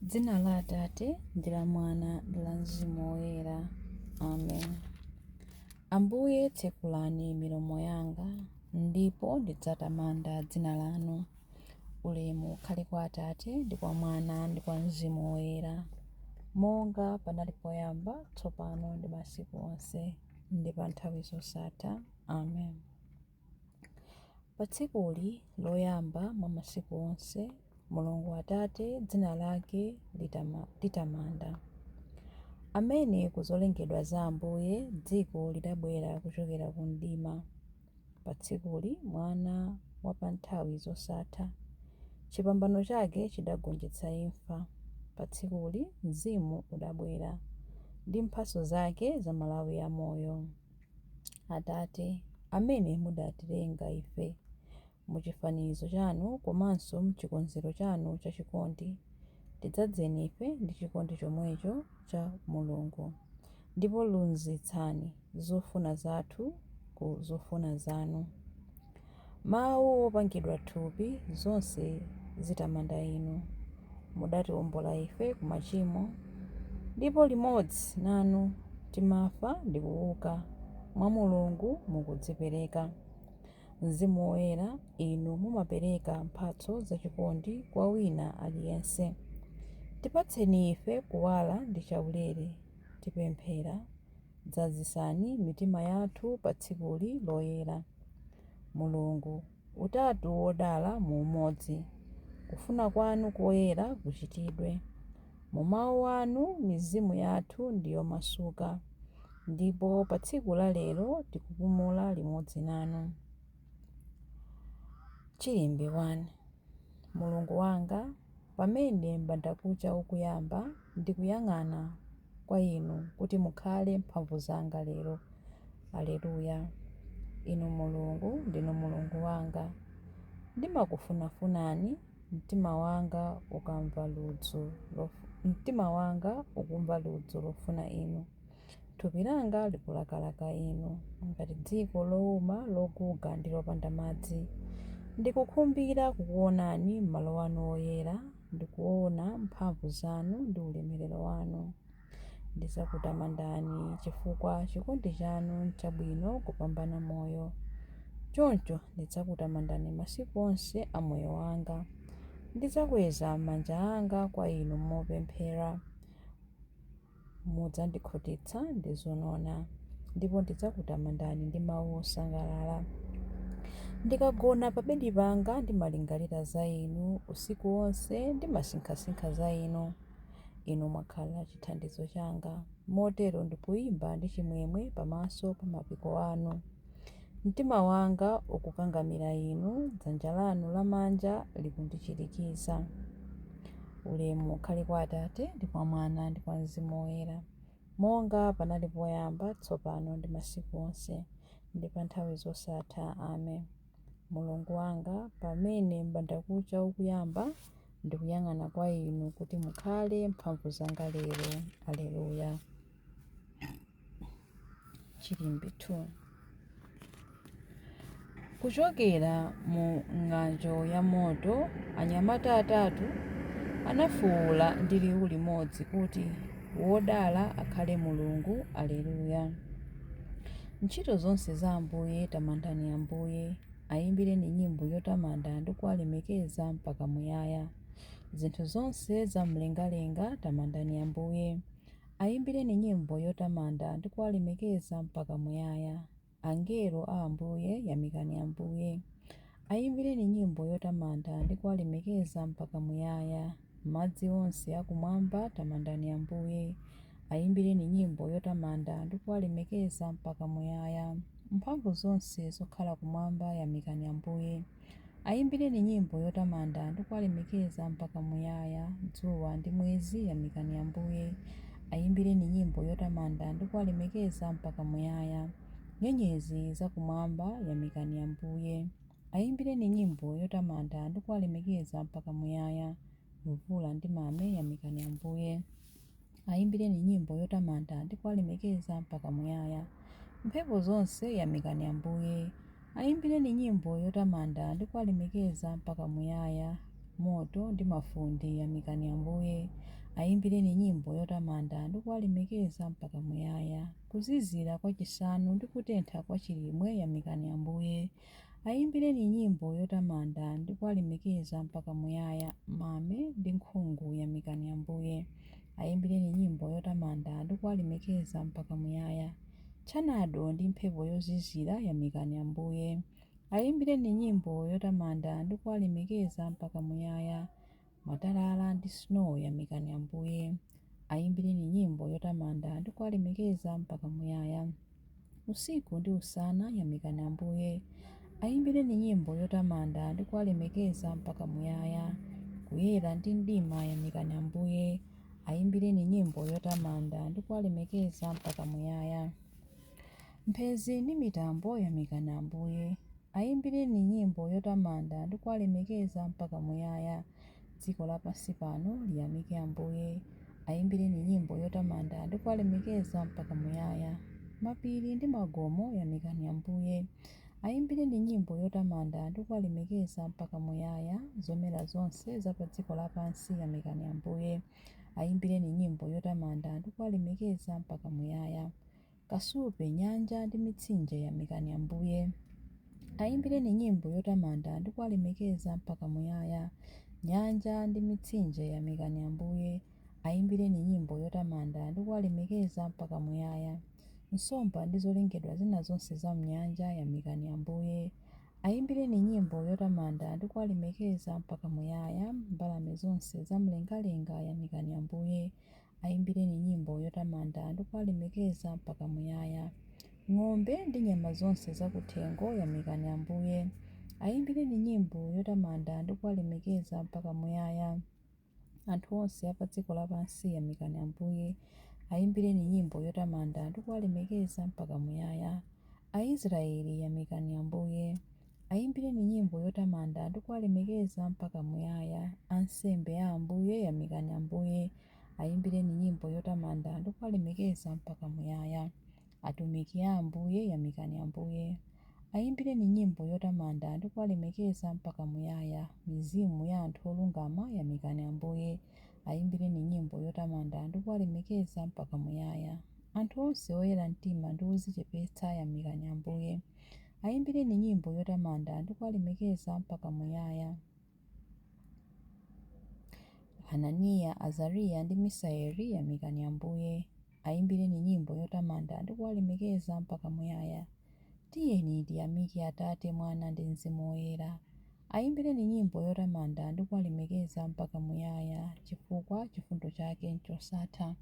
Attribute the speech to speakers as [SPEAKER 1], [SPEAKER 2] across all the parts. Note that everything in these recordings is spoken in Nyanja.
[SPEAKER 1] Dzina la Atate ndi la Mwana ndi la Mzimu Woyera. Amen. Ambuye, tsekulani milomo yanga, ndipo ndidzatamanda dzina lanu. Ulemu ukhale kwa Atate ndi kwa Mwana ndi kwa Mzimu Woyera, monga panali poyamba, tsopano ndi masiku onse, ndi pa nthawi zosatha. Amen. Pa tsikuli, loyamba mwa masiku onse, Mulungu Atate dzina lake litamanda, amene ku zolengedwa za Ambuye dziko lidabwera kuchokera ku mdima. Pa tsikuli Mwana wa pa nthawi zosatha, chipambano chake chidagonjetsa imfa. Pa tsikuli Mzimu udabwera, ndi mphatso zake za malawi a moyo. Atate, amene mudatilenga ife mu chifanizo chanu komanso m'chikonzero chanu cha chikondi, tidzadzeni ife ndi chikondi chomwecho cha Mulungu, ndipo lunzitsani zofuna zathu ku zofuna zanu. Mawu opangidwa thupi, zonse zitamanda Inu. Mudatiwombola ife ku machimo, ndipo limodzi nanu timafa ndi kuuka mwa Mulungu mukudzipereka. Mzimu Woyera, Inu mumapereka mphatso zachikondi kwa wina aliyense. Tipatseni ife kuwala ndi chaulere, tipemphera. Dzazitsani mitima yathu pa tsikuli loyera. Mulungu, Utatu wodala mu umodzi, kufuna kwanu koyera kuchitidwe. Mu mawu anu mizimu yathu ndi yomasuka, ndipo pa tsiku la lero tikupumula limodzi nanu. Chilimbi 1. Mulungu wanga, pamene m'bandakucha ukuyamba, ndikuyang'ana kwa Inu kuti mukhale mphamvu zanga lero. Aleluya. Inu Mulungu, ndinu Mulungu wanga. Ndimakufunafunani, mtima wanga ukamva ludzu, mtima wanga ukumva ludzu lofuna Inu. Thupi langa likulakalaka Inu, ngati dziko lowuma loguga ndi lopanda madzi. Ndikukhumbira kukuonani m'malo anu oyera, ndi kuona mphamvu zanu ndi ulemerero wanu. Ndidzakutamandani chifukwa chikondi chanu n'chabwino kupambana moyo. Choncho ndidzakutamandani masiku onse a moyo wanga. Ndidzakweza manja anga kwa Inu mopemphera. Mudzandikhutitsa ndi zonona, ndipo ndidzakutamandani ndi mawu osangalala. Ndikagona pabedi panga ndimalingalira za inu, usiku wonse ndimasinkhasinkha za inu. Inu mwakhala chithandizo changa, motero ndikuyimba ndi chimwemwe pamaso pa mapiko anu. Mtima wanga ukukangamira inu, dzanja lanu lamanja likundichirikiza. Ulemu ukhale kwa Atate, ndi kwa Mwana, ndi kwa Mzimu Woyera, monga panali poyamba, tsopano, ndi masiku onse, ndi pa nthawi zosatha. Amen. Mulungu wanga, pamene m'bandakucha ukuyamba, ndikuyang'ana kwa inu kuti mukhale mphamvu zanga lero. Aleluya. Chilimbi 2. Kuchokera mu ng'anjo ya moto, anyamata atatu anafuwula ndi liwu limodzi kuti, Wodala akhale Mulungu! Aleluya! Ntchito zonse za Ambuye, tamandani Ambuye, ayimbireni nyimbo yotamanda ndi kuwalemekeza mpaka muyaya. Zinthu zonse za mlengalenga, tamandani Ambuye. Ayimbireni nyimbo yotamanda ndi kuwalemekeza mpaka muyaya. Angelo a Ambuye, yamikani Ambuye. Ayimbireni nyimbo yotamanda ndi kuwalemekeza mpaka muyaya. Madzi onse akumwamba, tamandani Ambuye. Ayimbireni nyimbo yotamanda ndi kuwalemekeza mpaka muyaya. Mphamvu zonse zokhala kumwamba, yamikani Ambuye. Ayimbireni nyimbo yotamanda ndi kuwalemekeza mpaka muyaya. Dzuwa ndi mwezi, yamikani Ambuye. Ayimbireni nyimbo yotamanda ndi kuwalemekeza mpaka muyaya. Nyenyezi zakumwamba, yamikani Ambuye. Ayimbireni nyimbo yotamanda ndi kuwalemekeza mpaka muyaya. Mvula ndi mame, yamikani Ambuye. Ayimbireni nyimbo yotamanda ndi kuwalemekeza mpaka muyaya. Mphepo zonse, yamikani Ambuye. Ayimbireni nyimbo yotamanda ndi kuwalemekeza mpaka muyaya. Moto ndi mafunde yamikani Ambuye. Ayimbireni nyimbo yotamanda ndi kuwalemekeza mpaka muyaya. Kuzizira kwa chisanu ndi kutentha kwa chilimwe yamikani Ambuye. Ayimbireni nyimbo yotamanda ndi kuwalemekeza mpaka muyaya. Mame ndi nkhungu yamikani Ambuye. Ayimbireni nyimbo yotamanda ndi kuwalemekeza mpaka muyaya. Tchanado ndi mphepo yozizira yamikani Ambuye. Ayimbireni nyimbo yotamanda ndi kuwalemekeza mpaka muyaya. Matalala ndi snow yamikani Ambuye. Ayimbireni nyimbo yotamanda ndi kuwalemekeza mpaka muyaya. Usiku ndi usana yamikani Ambuye. Ayimbireni nyimbo yotamanda ndi kuwalemekeza mpaka muyaya. Kuyera ndi mdima yamikani Ambuye. Ayimbireni nyimbo yotamanda ndi kuwalemekeza mpaka muyaya. Mphezi ndi mitambo yamikani Ambuye. Ayimbireni nyimbo yotamanda ndi kuwalemekeza mpaka muyaya. Dziko lapansi pano liyamike Ambuye. Ayimbireni nyimbo yotamanda ndi kuwalemekeza mpaka muyaya. Mapiri ndi magomo yamikani Ambuye. Ayimbireni nyimbo yotamanda ndi kuwalemekeza mpaka muyaya. Zomera zonse za pa dziko lapansi yamikani Ambuye. Ayimbireni nyimbo yotamanda ndi kuwalemekeza mpaka muyaya. Kasupe, nyanja ndi mitsinje yamikani Ambuye. Ayimbireni nyimbo yotamanda ndi kuwalemekeza mpaka muyaya. Nyanja ndi mitsinje yamikani Ambuye. Ayimbireni nyimbo yotamanda ndi kuwalemekeza mpaka muyaya. Nsomba ndi zolengedwa zina zonse za m'nyanja yamikani Ambuye. Ayimbireni nyimbo yotamanda ndi kuwalemekeza mpaka muyaya. Mbalame zonse za mlengalenga yamikani Ambuye. Ayimbireni nyimbo yotamanda ndi kuwalemekeza mpaka muyaya. Ng'ombe ndi nyama zonse zakuthengo yamikani Ambuye. Ayimbireni nyimbo yotamanda ndi kuwalemekeza mpaka muyaya. Anthu onse a pa dziko lapansi yamikani Ambuye. Ayimbireni nyimbo yotamanda ndi kuwalemekeza mpaka muyaya. Aisraeli yamikani Ambuye. Ayimbireni nyimbo yotamanda ndi kuwalemekeza mpaka muyaya. Ansembe a Ambuye yamikani Ambuye. Ayimbireni nyimbo yotamanda ndi kuwalemekeza mpaka muyaya. Atumiki a Ambuye yamikani Ambuye. Ayimbireni nyimbo yotamanda ndi kuwalemekeza mpaka muyaya. Mizimu ya anthu olungama yamikani Ambuye. Ayimbireni nyimbo yotamanda ndi kuwalemekeza mpaka muyaya. Anthu onse oyera mtima ndi odzichepetsa yamikani Ambuye. Ayimbireni nyimbo yotamanda ndi kuwalemekeza mpaka muyaya. Hananiya, Azariya ndi Misaeli yamikani Ambuye. Ayimbireni nyimbo yotamanda ndi kuwalemekeza mpaka muyaya. Tiyeni tiyamike Atate, Mwana ndi Mzimu Woyera. Ayimbireni nyimbo yotamanda ndi kuwalemekeza mpaka muyaya, chifukwa chifundo chake n'chosatha.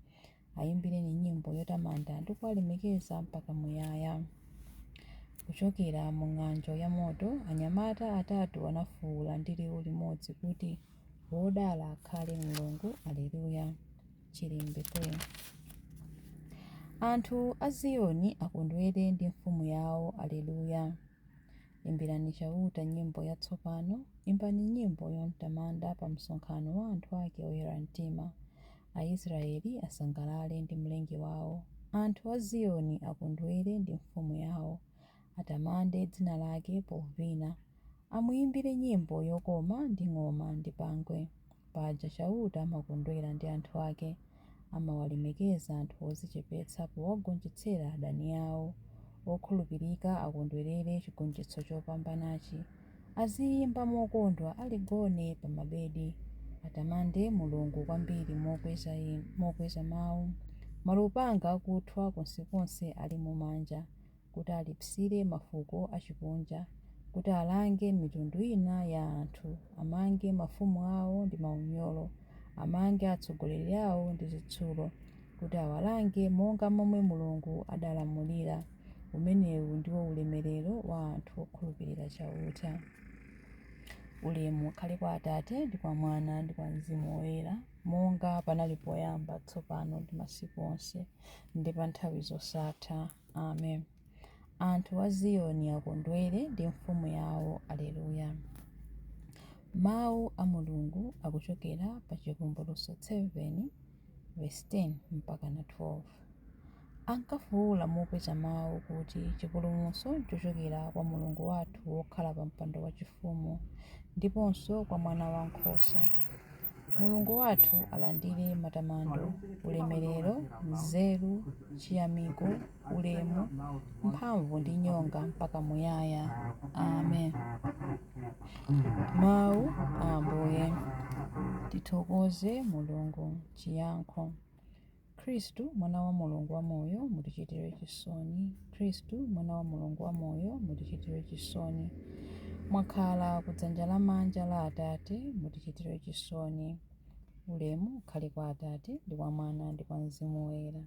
[SPEAKER 1] Ayimbireni nyimbo yotamanda ndi kuwalemekeza mpaka muyaya. Kuchokera mu ng'anjo ya moto, anyamata atatu anafuwula ndi liwu limodzi kuti, Wodala akhale Mulungu, Aleluya. Chilimbi 3. Anthu a Ziyoni akondwere ndi mfumu yawo, Aleluya. Imbirani Chauta nyimbo yatsopano, imbani nyimbo yomtamanda pa msonkhano wa anthu ake oyera mtima. Aisraeli asangalale ndi Mlengi wawo. Anthu a Ziyoni akondwere ndi mfumu yawo. Atamande dzina lake povina. Amuyimbire nyimbo yokoma ndi ng'oma ndi pangwe. Paja Chauta amakondwera ndi anthu ake, amawalemekeza anthu odzichepetsa powagonjetsera adani awo. Okhulupirika akondwerere chigonjetso chopambanachi. Aziyimba mokondwa ali gone pa mabedi. Atamande Mulungu kwambiri mokweza mawu. Malupanga akuthwa konsekonse ali m'manja, kuti alipsire mafuko achikunja, kuti alange mitundu ina ya anthu, amange mafumu awo ndi maunyolo, amange atsogoleri awo ndi zitsulo, kuti awalange monga momwe Mulungu adalamulira. Umenewu ndiwo ulemerero wa anthu okhulupirira Chauta. Ulemu ukhale kwa Atate ndi kwa Mwana ndi kwa Mzimu Woyera, monga panali poyamba, tsopano ndi masiku onse, ndi pa nthawi zosatha. Amen. Anthu a Ziyoni akondwere ndi mfumu yawo. Aleluya. Mawu a Mulungu akuchokera pa Chivumbulutso 7 verse 10 mpaka na 12. Ankafuwula mokweza mawu kuti, Chipulumutso n'chochokera kwa Mulungu wathu wokhala pa mpando wachifumu, ndiponso kwa Mwana Wankhosa. Mulungu wathu alandire matamando, ulemerero, nzeru, chiyamiko, ulemu, mphamvu ndi nyonga mpaka muyaya. Amen. Mawu a Ambuye. Tithokoze Mulungu. Chiyankho. Khristu Mwana wa Mulungu wamoyo, mutichitire chisoni. Khristu Mwana wa Mulungu wamoyo, mutichitire chisoni. Mwakhala kudzanja lamanja la Atate, mutichitire chisoni. Ulemu ukhale kwa Atate, ndi kwa Mwana, ndi kwa Mzimu Woyera.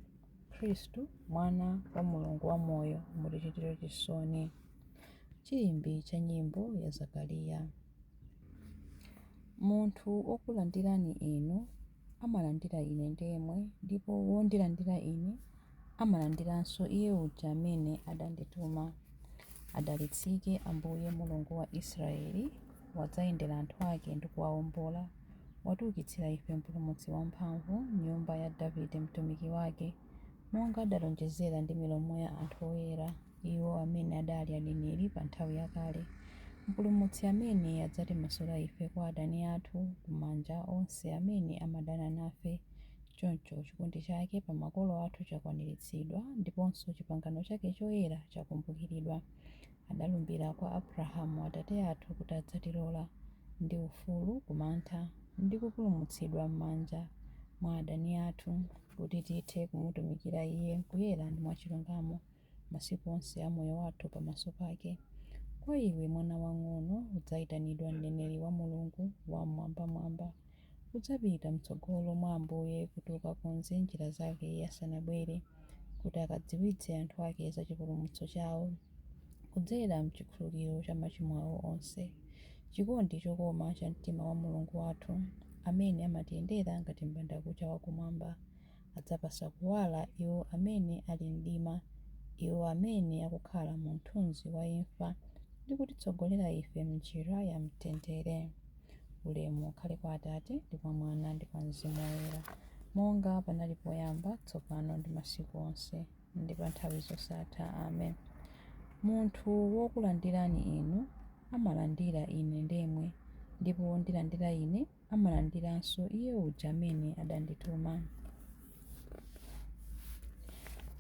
[SPEAKER 1] Khristu Mwana wa Mulungu wamoyo, mutichitire chisoni. Chilimbi cha nyimbo ya Zakariya. Munthu wokulandirani inu amalandira ine ndemwe, ndipo wondilandira ine amalandiranso iye uja amene adandituma. Adalitsike Ambuye Mulungu wa Israeli, wadzayendera anthu ake ndi kuwawombola. Watiukitsira ife Mpulumutsi wamphamvu m'nyumba ya Davide mtumiki wake, monga adalonjezera ndi milomo ya anthu oyera, iwo amene adali aneneri pa nthawi yakale. Mpulumutsi amene adzatimasula ife kwa adani athu, ku manja onse amene amadana nafe. Choncho chikondi chake pa makolo athu chakwaniritsidwa, ndiponso chipangano chake choyera chakumbukiridwa. Adalumbira kwa Abrahamu atate athu kuti adzatilola ndi ufulu ku mantha, ndi kupulumutsidwa m'manja mwa adani athu, kuti tithe kumutumikira Iye m'kuyera ndi mwachilungamo masiku onse a moyo wathu pamaso pake. Kwa iwe, mwana wamng'ono, udzayitanidwa mneneri wa Mulungu Wam'mwambamwamba. Udzapita m'tsogolo mwa Ambuye kuti ukakonze njira zake Iye asanabwere, kuti akadziwitse anthu ake za chipulumutso chawo kudzera m'chikhululukiro cha machimo awo onse. Chikondi chokoma cha mtima wa Mulungu wathu, amene amatiyendera ngati m'bandakucha wakumwamba, adzapatsa kuwala iwo amene ali m'mdima, iwo amene akukhala mu mthunzi wa imfa, ndi kutitsogolera ife m'njira ya mtendere. Ulemu ukhale kwa Atate, ndi kwa Mwana, ndi kwa Mzimu Woyera, monga panali poyamba, tsopano ndi masiku onse, ndi pa nthawi zosatha. Amen. Munthu wokulandirani inu amalandira ine ndemwe, ndipo wondilandira ine amalandiranso iye uja amene adandituma.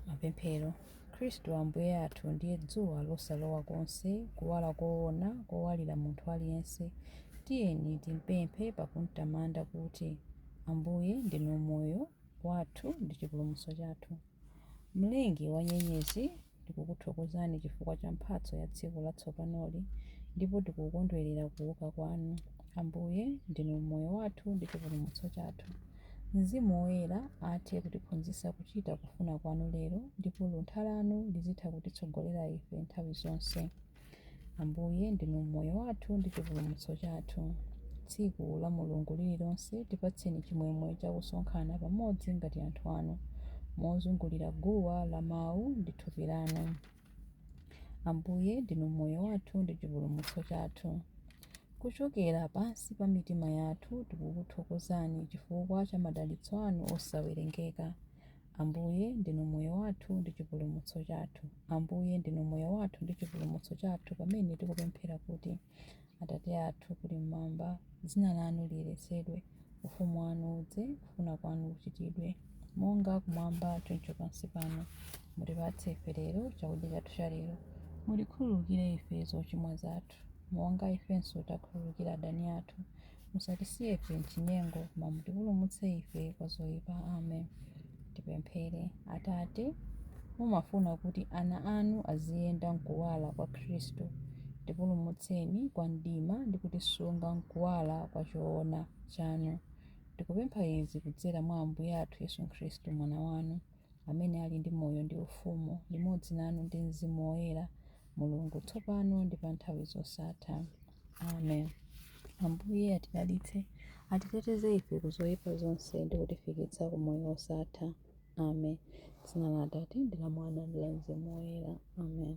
[SPEAKER 1] Mapemphero. Khristu Ambuye athu ndiye dzuwa losalowa konse, kuwala koona kowalira munthu aliyense. Tiyeni timpemphe pakumtamanda kuti, Ambuye ndinu moyo wathu ndi chipulumutso chathu. Mlengi wa nyenyezi, ndikukuthokozani chifukwa cha mphatso ya tsiku latsopanoli ndipo tikukondwerera kuuka kwanu. Ambuye, ndinu moyo wathu ndi chipulumutso chathu. Mzimu Woyera athe kutiphunzitsa kuchita kufuna kwanu lero ndipo luntha lanu lizitha kutitsogolera ife nthawi zonse. Ambuye ndinu moyo wathu ndi chipulumutso chathu. Tsiku la Mulungu lililonse tipatseni chimwemwe cha kusonkhana pamodzi ngati anthu anu, mozungulira guwa la mawu ndi thupi lanu. Ambuye ndinu moyo wathu ndi chipulumutso chathu. Kuchokera pansi pa mitima yathu tikukuthokozani chifukwa cha madalitso anu osawerengeka. Ambuye ndinu moyo wathu ndi chipulumutso chathu. Ambuye ndinu moyo wathu ndi chipulumutso chathu pamene tikupemphera kuti, Atate athu muli mmwamba, dzina lanu liyeretsedwe, ufumu wanu udze, kufuna kwanu kuchitidwe, monga kumwamba choncho pansi pano. Mutipatse ife lero chakudya chathu cha lero. Mutikhululukire ife zochimwa zathu, monga ifenso takhululukira adani athu. Musatisiye ife m'chinyengo, koma mutipulumutse ife kwa zoyipa. Amen. Tipemphere. Atate, mumafuna kuti ana anu aziyenda m'kuwala kwa Khristu. Tipulumutseni kwa mdima ndi kutisunga m'kuwala kwa choona chanu. Tikupempha izi kudzera mwa Ambuye athu Yesu Khristu, Mwana wanu, amene ali ndi moyo ndi ufumu, limodzi nanu ndi Mzimu Woyera, Mulungu, tsopano ndi pa nthawi zosatha. Amen. Ambuye atidalitse, atiteteze ife ku zoyipa zonse ndi kutifikitsa ku moyo wosatha. Amen. Dzina la Atate ndi la Mwana ndi la Mzimu Woyera. Amen.